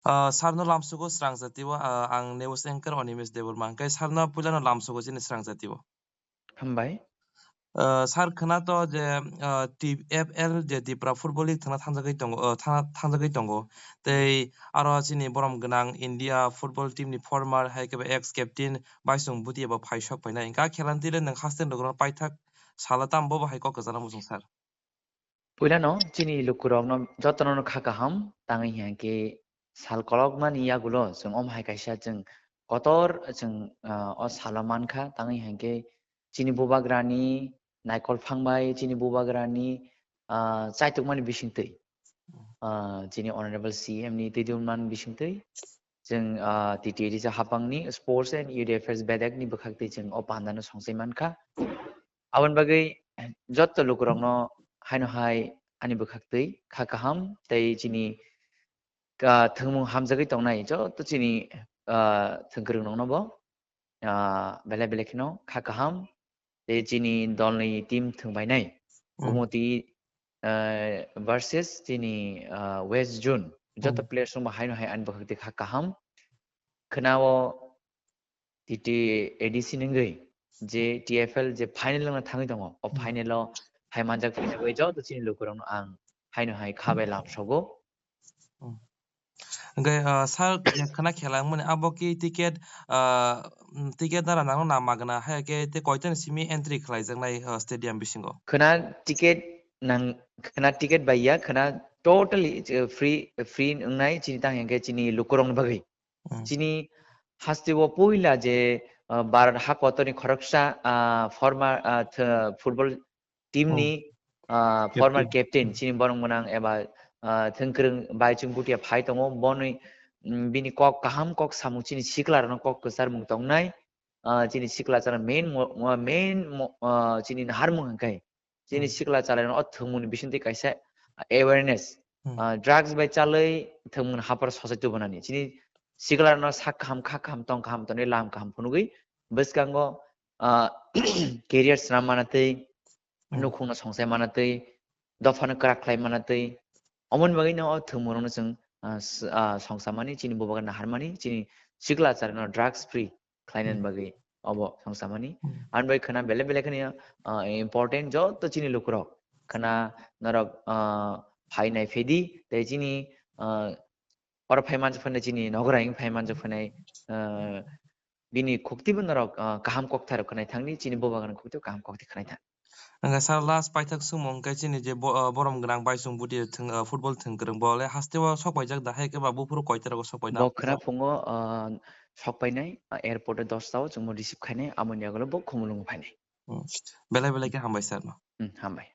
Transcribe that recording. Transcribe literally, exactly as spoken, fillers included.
Ah, sir no lamsugo srang jatio, ah, ang news anchor Animesh Debbarma. Hwnkhe sir no puila no lamsugo chini srang jatio. Hambai. Ah, sir khwna to je, ah, T F L je Tipra Football League thangna thangjagwi tongo, ah, thangna thangjagwi tongo. Tei aro chini borom gwnang India football team ni former hai khe ex captain Baisong Bhutia bo phai sok phainai. Hwnkhe a khelanti le nwng haste ni rwgwno paithak sala tam bo bo hai kok kwchana muchung sir. Puilano chini lukurokno jotono kha kaham tangwi hinkhe sal kolokmani yagulo chwng omo hai kaisa chwng kotor chwng, ah, o salo mankha tangwi hinkhe chini bubagrani naikol phang bai chini bubagrani, ah, chaitukmani bisingtwi, ah, chini honorable C M ni twi dwmani bisingtwi chwng, ah, T T A D C hapangni sports and youth affairs bedekni bwkhaktwi chwng o pandano songchai mankha. Aboni bagwi jotto lukurokno haino hai ani bwkhaktwi kha kaham tei chini, ah, thwngmung hamjagwi tongnai jotto chini, ah, thwngkwrwng rokno bo, ah, belai belai kheno kha kaham tei chini dolni team thwngbainai. Hmm. Kumoti, ah, versus chini, ah, West Zone. Jotto Hmm. players rokno haino hai ani bwkhaktwi kha kaham. Khwnao T T A D C ni wngwi je T F L je final wngna thangwi tongo, o Hmm. final o hai manjak phai bagwi joto chini lukurokno ang haino hai kha bai lamsogo. Hmm. Hwnkhe, ah, sir, je khwna khela wngmani abo ki ticket, ah, mm, ticket nara nangno na magna hai khe tei koitani simi entry khlaijaknai, ah, stadium bisingo? Khwna ticket nang, khwna ticket bai ya, khwna totally, uh, free, free wngnai chini tang hinkhe chini lukurokni bagwi. Hmm. Chini hasteo puila je, uh, Bharat hakotorni khoroksa, uh, former, uh, th-, football team ni, Hmm. uh, former Captain. Captain, chini borok mwnang eba, uh, thwngkwrwng Baichung Bhutia phai tongo, bonwi, mm, bini kok kaham kok samung chini siklarokno kok kwcharmung tongnai, uh, chini sikla chara main mo-, mo-, main mo-, uh, chini naharmung hwnkhe chini Hmm. sikla chalairokno o thwngmungni bisingtwi kaisa awareness, Hmm. ah, drugs bai chalwi thwngmung haphar sosai tubunani. Chini siklarokno sak kaham, kha kaham, tong kaham, tonwi lam kaham phunugwi bwskango, ah, career swnam manatwi, Hmm. nukhungno songsai manatwi, dophano kwrak khlai manatwi, omoni bagwino o thwngmungrokno chwng, ah, s-, ah, songsamani, chini bubagra naharmani, chini sikla chalairokno drugs free khlainani Hmm. bagwi obo songsamani. Hmm. Ani bai khwna belai belai kheno, ah, important joto chini lukurok khwna norok, ah, phai nai phedi tei chini, ah, oro phai manjak phai nai chini nogra hing phai manjak phai nai, ah, bini khukti bo norok, ah, kaham koktharok khwnai thangni chini bubagrani khukti kaham kokti khwnai thang. Hwnkhe sir last paithak swngmung hwnkhe chini je bo-, ah, borom gwnang Baisong Bhutia thwng, ah, football thwngkwrwng bo le hasteo sok paijak da hai khe ba buphuru koita rogo sok paina Bo khwna phungo, ah, sok painai, ah, airport o dosta o chwngbo receive khainai, aboni yagulo bo Khumulwngo phainai. Hmm. Belai belai khe hambai sir no. Hmm, hambai.